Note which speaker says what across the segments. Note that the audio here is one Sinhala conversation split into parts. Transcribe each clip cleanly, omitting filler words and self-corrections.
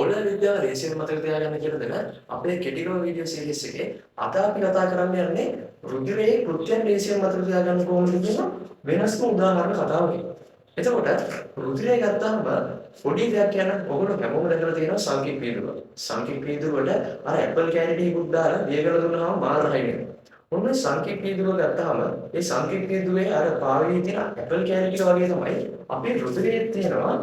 Speaker 1: ඕලෙවල් විද්‍යාව ලේසියෙන් මතක තියාගන්න කියලා දෙන අපේ කෙටිකම වීඩියෝ සීරීස් එකේ අද අපි කතා කරන්න යන්නේ රුධිරයේ කෘත්‍යයන් ලේසියෙන් මතක තියාගන්න කොහොමද කියන වෙනස්ම උදාහරණ කතාවකින්. එතකොට රුධිරය ගත්තාම පොඩි දෙයක් කියන්න ඔයගොල්ලෝ හැමෝම දැකලා තියෙනවා සංකීප වීදුරුව. සංකීප වීදුරුවට අර ඇපල් කෑලි ටිකකුත් දාලා දිය කරලා දුන්නාම මාර රහයි වෙනවා. ඔන්න ඔය සංකීප වීදුරුව ගත්තාම ඒ සංකීප වීදුරුවේ අර පාවෙවි තියෙන ඇපල් කෑලි ටික වගේ තමයි අපේ රුධිරයේ තියෙනවා.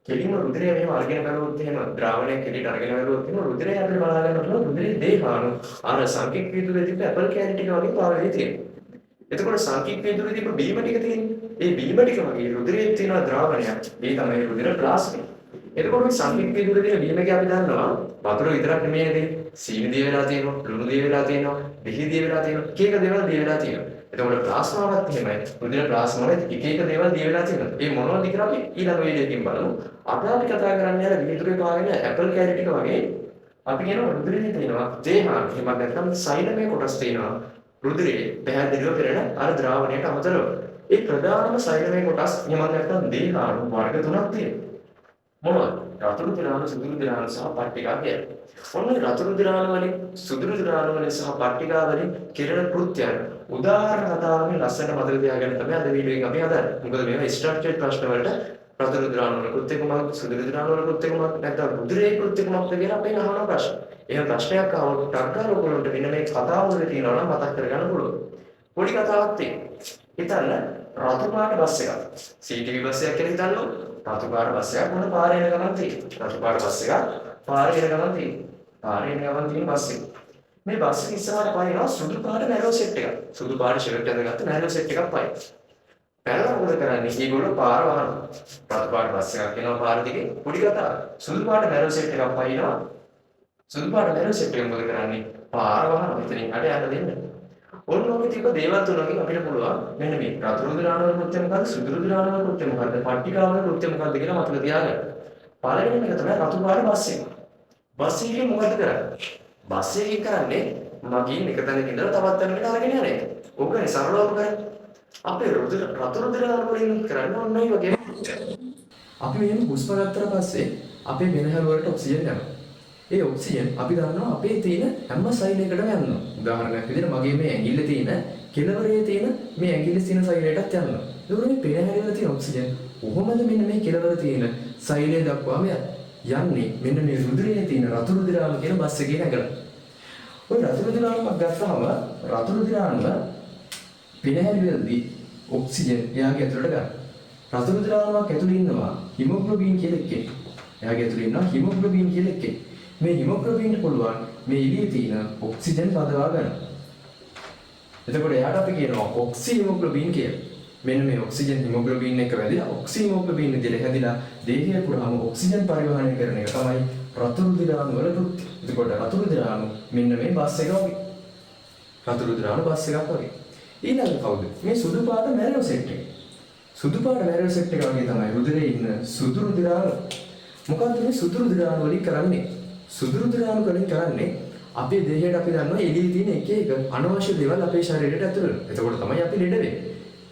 Speaker 1: කෙලින්ම රුධිරය මෙහෙම අරගෙන බැලුවොත් එහෙම ද්‍රාවණයක් එළියට අරගෙන බැලුවොත් එහෙම රුධිරය අපිට බලා ගන්න පුළුවන් රුධිරයේ දේහාණු අර සංකීප වීදුරුවේ තිබ්බ ඇපල් කෑලි ටික වගේ පාවෙවි තියෙනවා. එතකොට සංකීප වීදුරුවේ තිබ්බ බීම ටික තියෙන්නේ. ඒ බීම ටික වගේ රුධිරයේ තියෙන ද්‍රාවණයක්. ඒ තමයි රුධිර ප්ලාස්මා. එතකොට මේ සංකීප වීදුරුවේ තියෙන බීම එක අපි දන්නවා වතුර විතරක් නෙමෙයි නේද? සීනි දිය වෙලා තියෙනවා, ලුණු දිය වෙලා තියෙනවා, දෙහි දිය වෙලා තියෙනවා, එක එක දේවල් දිය වෙලා තියෙනවා. එතකොට ප්ලාස්මාවත් එහෙමයි. රුධිර ප්ලාස්මාවෙත් එක එක දේවල් දිය වෙලා තියෙනවා. ඒ මොනවද කියලා අපි ඊළඟ වීඩියෝ එකකින් බලමු. අද අපි කතා කරන්නේ අර වීදුරුවේ පාවෙන ඇපල් කෑලි ටික වගේ අපි කියනවා රුධිරයේ තියෙනවා දේහානු. එහෙම නැත්නම් සෛලමය කොටස් තියෙනවා. රුධිරයේ පැහැදිලිව පෙනෙන අර ද්‍රාවණයට අමතරව ඒ ප්‍රධානම සෛලමය කොටස් එහෙම නැත්නම් දේහානු වර්ග තුනක් තියෙනවා. මොනවද? රතු රුධිරාණු, සුදු රුධිරාණු සහ පට්ටිකා කියලා. ඔන්න ඔය රතු රුධිරාණු වලින්, සුදු රුධිරාණු වලින් සහ පට්ටිකා වලින් කෙරෙන කෘත්‍යයන් උදාහරණ කතාවකින් ලස්සනට මතක තියාගන්න තමයි අද වීඩියෝ එකෙන් අපි හදන්නේ. මොකද මේවා ස්ට්‍රක්චර්ඩ් ප්‍රශ්න වලට රතු රුධිරාණු වල කෘත්‍ය කුමක්ද, සුදු රුධිරාණු වල කෘත්‍ය කුමක්ද, නැත්නම් රුධිරයේ කෘත්‍ය කුමක්ද කියලා අපෙන් අහන ප්‍රශ්න. එහෙම ප්‍රශ්නයක් ආවොත් ටක් ගාලා ඔයගොල්ලන්ට මෙන්න මේ කතාව වල තියෙනවා නම් මතක් කරගන්න පුළුවන්. පොඩි කතාවක් තියෙනවා. හිතන්න රතු පාට බස් එකක්. CTV bus එකක් කියලා හිතන්නකො. රතු පාට බස් එකක් මොන පාරේ යන ගමන් තියෙනවා. රතු පාට බස් එකක් පාරේ යන ගමන් තියෙනවා. පාරේ යන ගමන් තියෙන බස් එක. මේ බස් එක ඉස්සරහට පනිනවා සුදු පාට මැරෝ සෙට් එකක්. සුදු පාට ෂර්ට් ඇඳගත්ත මැරෝ සෙට් එකක් පනිනවා. පැනලා මොකද කරන්නේ? ඒගොල්ලෝ පාර වහනවා. රතු පාට බස් එකක් එනවා පාර දිගේ. පොඩි කතාවක්. සුදු පාට මැරෝ සෙට් එකක් පනිනවා. සුදු පාට මැරෝ සෙට් එක මොකද කරන්නේ? පාර වහනවා. එතනින් හට යන්න දෙන්න. ඔන්න ඔක තිබ්බ දේවල් තුනකින් අපිට පුළුවන් මෙන්න මේ රතු රුධිරාණු වල කෘත්‍ය මොකද්ද, සුදු රුධිරාණු වල කෘත්‍ය මොකද්ද, පට්ටිකා වල කෘත්‍ය මොකද්ද කියලා මතක තියාගන්න. පළවෙනිම එක තමයි රතු පාට බස් එක. බස් එකෙන් මොකද්ද කරන්නේ? බස් එකෙන් කරන්නේ මගීන් එක තැනක ඉඳලා තවත් තැනකට අරගෙන යන එක. ඕකනේ සරලවම කරන්නේ. අපේ රුධිර රතු රුධිරාණු වලින් කරන්නේ ඔන්න ඔය වගේ. අපි මෙහෙම හුස්ම ගත්තට පස්සේ අපේ වෙනහැර වලට ඔක්සිජන් යනවා. ඒ ඔක්සිජන් අපි දන්නවා අපේ තියෙන හැම සෛලයකටම යනවා. උදාහරණයක් විදිහට මගේ මේ ඇඟිල්ලේ තියෙන කෙළවරේ තියෙන මේ ඇඟිල්ලේ තියෙන සෛලයටත් යනවා. ඒකෝර මේ පෙනහැර වල තියෙන ඔක්සිජන් කොහොමද මෙන්න මේ කෙළවර තියෙන සෛලය දක්වාම යන්නේ? මෙන්න මේ රුධිරයේ තියෙන රතු රුධිරාණු කියන බස් එකේ නැගලා. ඔය රතු රුධිරාණුවක් ගත්තාම රතු රුධිරාණුව පෙනහැර වලදී ඔක්සිජන් එයාගේ ඇතුළට ගන්නවා. රතු රුධිරාණුවක් ඇතුළේ ඉන්නවා හිමොග්ලොබින් කියලා එක්කෙනෙක්. එයාගේ ඇතුළේ ඉන්නවා හිමොග්ලොබින් කියලා එක්කෙනෙක්. මේ හිමොග්ලොබින්ට පුළුවන් මේ එළියේ තියෙන ඔක්සිජන් පදවා ගන්න. එතකොට එයාට අපි කියනවා ඔක්සි හිමොග්ලොබින් කියලා. මෙන්න මේ ඔක්සිජන් හිමොග්ලොබින් එක වැදිලා ඔක්සි හිමොග්ලොබින් විදිහට හැදිලා දේහය පුරාම ඔක්සිජන් පරිවහනය කරන එක තමයි රතු රුධිරාණු වල කෘත්‍ය. එතකොට රතු රුධිරාණු මෙන්න මේ බස් එක වගේ. රතු රුධිරාණු බස් එකක් වගේ. ඊළඟ කවුද? මේ සුදු පාට මැරෝ සෙට් එක. සුදු පාට මැරෝ සෙට් එක වගේ තමයි රුධිරයේ ඉන්න සුදු රුධිරාණු. මොකද්ද මේ සුදු රුධිරාණු වලින් කරන්නේ? සුදු රුධිරාණු වලින් කරන්නේ අපේ දේහයට අපි දන්නවා එළියේ තියෙන එක එක අනවශ්‍ය දේවල් අපේ ශරීරයට ඇතුල් වෙනවා. එතකොට තමයි අපි ලෙඩ වෙන්නේ.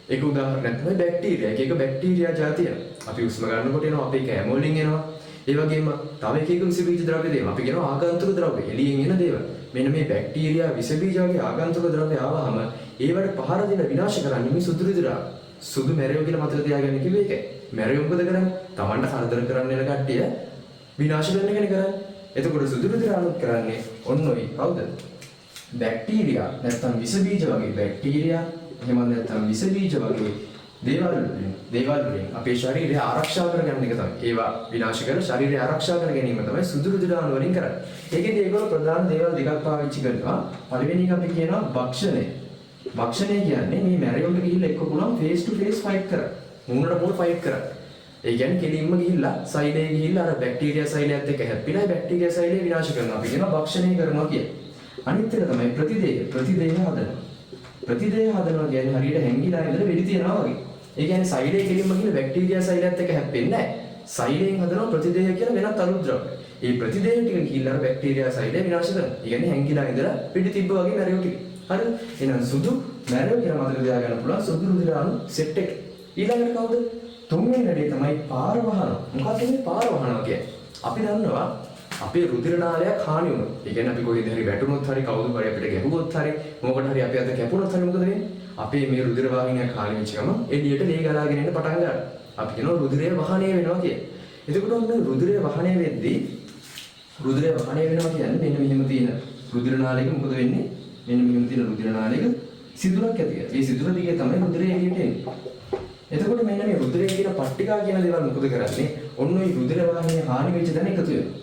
Speaker 1: ඒක උදාහරණයක් තමයි බැක්ටීරියා. එක එක බැක්ටීරියා ජාතිය. අපි හුස්ම ගන්නකොට එනවා, අපේ කෑම වලින් එනවා. ඒ වගේම තව එක එක විස බීජ ද්‍රව්‍ය දේවල්. අපි කියනවා ආගන්තුක ද්‍රව්‍ය. එළියෙන් එන දේවල්. මෙන්න මේ බැක්ටීරියා විස බීජ වගේ ආගන්තුක ද්‍රව්‍ය ආවහම ඒවට පහර දෙන විනාශ කරන්නේ මේ සුදු රුධිරාණු. සුදු මැරයෝ කියලා මතක තියාගන්න කිව්වේ ඒකයි. මැරයෝ මොකද කරන්නේ? තමන්ට කරදර කරන්න එන කට්ටිය විනාශ කරන එකනේ කරන්නේ. එතකොට සුදු රුධිරාණුත් කරන්නේ ඔන්න ඔය කවුද? බැක්ටීරියා නැත්තම් විස බීජ වගේ බැක්ටීරියා එහෙම නැත්තම් විස බීජ වගේ දේවල් වලින් අපේ ශරීරය ආරක්ෂා කරගන්න එක තමයි. ඒවා විනාශ කරලා ශරීරය ආරක්ෂා කර ගැනීම තමයි සුදු රුධිරාණු වලින් කරන්නේ. ඒකෙදි ඒගොල්ලෝ ප්‍රධාන දේවල් දෙකක් පාවිච්චි කරනවා. පළවෙනි එක අපි කියනවා භක්ෂණය. භක්ෂණය කියන්නේ මේ මැරයොන්ට ගිහිල්ලා එක්ක පුළුවන් ෆේස් ටු ෆේස් ෆයිට් කරන්න. මූණට මූණ ෆයිට් කරන්න. ඒ කියන්නේ කෙලින්ම ගිහිල්ලා සෛලයේ ගිහිල්ලා අර බැක්ටීරියා සෛලයත් එක්ක හැප්පිලා ඒ බැක්ටීරියා සෛලය විනාශ කරනවා. අපි කියනවා භක්ෂණය කරනවා කියලා. අනිත් එක තමයි ප්‍රතිදේහ. ප්‍රතිදේහ හදනවා. ප්‍රතිදේහ හදනවා කියන්නේ හරියට හැංගිලා ඉඳලා වෙඩි තියනවා වගේ. ඒ කියන්නේ සෛලයේ කෙලින්ම ගිහිල්ලා බැක්ටීරියා සෛලයත් එක්ක හැප්පෙන්නේ නැහැ. සෛලයෙන් හදනවා ප්‍රතිදේහ කියලා වෙනත් අලුත් ද්‍රව්‍ය. ඒ ප්‍රතිදේහ ටික ගිහිල්ලා අර බැක්ටීරියා සෛලය විනාශ කරනවා. ඒ කියන්නේ හැංගිලා ඉඳලා වෙඩි තිබ්බ වගේ මැරයෝ ටික. හරිද? එහෙනම් සුදු මැරයෝ කියලා මතක තියාගන්න පුළුවන් සුදු රුධිරාණු සෙට් එක. ඊළඟට කවුද? තුන්වෙනි වැඩේ තමයි පාර වහනවා. මොකක්ද මේ පාර වහනවා කියන්නේ? අපි දන්නවා අපේ රුධිර නාලයක් හානි වුණොත්, ඒ කියන්නේ අපි කොහෙද හරි වැටුනොත් හරි, කවුරු හරි අපිට ගැහුවොත් හරි, මොකකට හරි අපේ අත කැපුණොත් හරි මොකද වෙන්නේ? අපේ මේ රුධිර වාහිනියක් හානි වෙච්ච ගමන් එළියට ලේ ගලාගෙන එන්න පටන් ගන්නවා. අපි කියනවා රුධිරය වහනය වෙනවා කියලා. එතකොට ඔන්න රුධිරය වහනය වෙද්දී, රුධිරය වහනය වෙනවා කියන්නේ මෙන්න මෙහෙම තියෙන රුධිර නාලයක මොකද වෙන්නේ? මෙන්න මෙහෙම තියෙන රුධිර නාලයක සිදුරක් ඇති වෙනවා. ඒ සිදුර දිගේ තමයි රුධිරය එළියට එන්නේ. එතකොට මෙන්න මේ රුධිරයේ තියෙන පට්ටිකා කියන දේවල් මොකද කරන්නේ? ඔන්න ඔය රුධිර වාහිනිය හානි වෙච්ච තැන එකතු වෙනවා.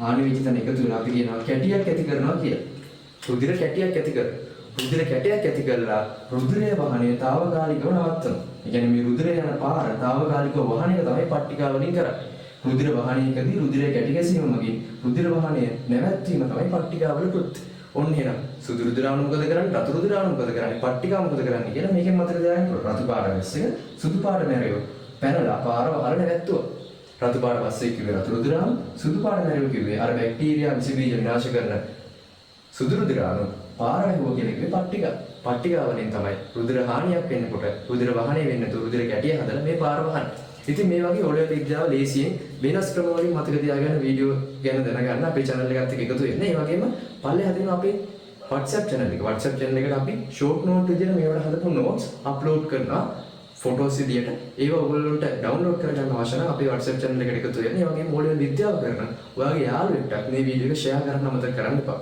Speaker 1: හානි වෙච්ච තැන එකතු වෙනවා. අපි කියනවා කැටියක් ඇති කරනවා කියලා. රුධිර කැටියක් ඇති කරනවා. රුධිර කැටයක් ඇති කරලා රුධිරය වහනය තාවකාලිකව නවත්තනවා. ඒ කියන්නේ මේ රුධිරය යන පාර තාවකාලිකව වහන එක තමයි පට්ටිකා වලින් කරන්නේ. රුධිර වහනයකදී රුධිරය කැටි ගැසීම මගින් රුධිර වහනය නැවැත්වීම තමයි පට්ටිකා වල කෘත්‍ය. ඔන්න එහෙනම් සුදු රුධිරාණු මොකද කරන්නේ? රතු රුධිරාණු මොකද කරන්නේ? පට්ටිකා මොකද කරන්නේ කියලා මේකෙන් මතක තියාගන්න පුළුවන්. රතු පාට බස් එක සුදු පාට මැරයෝ පැනලා පාර වහලා නැවැත්තුවා. රතු පාට බස් එක කිව්වේ රතු රුධිරාණු, සුදු පාට මැරයෝ කිව්වේ අර බැක්ටීරියා විස බීජ විනාශ කරන සුදු රුධිරාණු, පාර වැහුවා කියලා කිව්වේ පට්ටිකා. පට්ටිකා වලින් තමයි රුධිර හානියක් වෙන්නකොට රුධිර වහනය වෙන්නේ නැතුව රුධිර කැටිය හදලා මේ පාර වහන්නේ. ඉතින් මේ වගේ ඔලෙවල් විද්‍යාව ලේසියෙන් වෙනස් ක්‍රම වලින් මතක තියාගන්න වීඩියෝ ගැන දැනගන්න අපේ channel එකත් එක්ක එකතු වෙන්න. ඒ වගේම පල්ලෙහා තියෙන අපේ WhatsApp channel එක. WhatsApp channel එකට අපි short note විදියට මේවට හදපු notes upload කරනවා ෆොටෝස් විදියට. ඒවා ඔයගොල්ලන්ට ඩවුන්ලෝඩ් කරගන්න අවශ්‍ය නම් අපේ WhatsApp channel එකට එකතු වෙන්න. ඒ වගේම ඔලෙවල් විද්‍යාව කරන ඔයාගේ යාළුවෙක්ටත් මේ වීඩියෝ එක ෂෙයා කරන්න අමතක කරන්න එපා.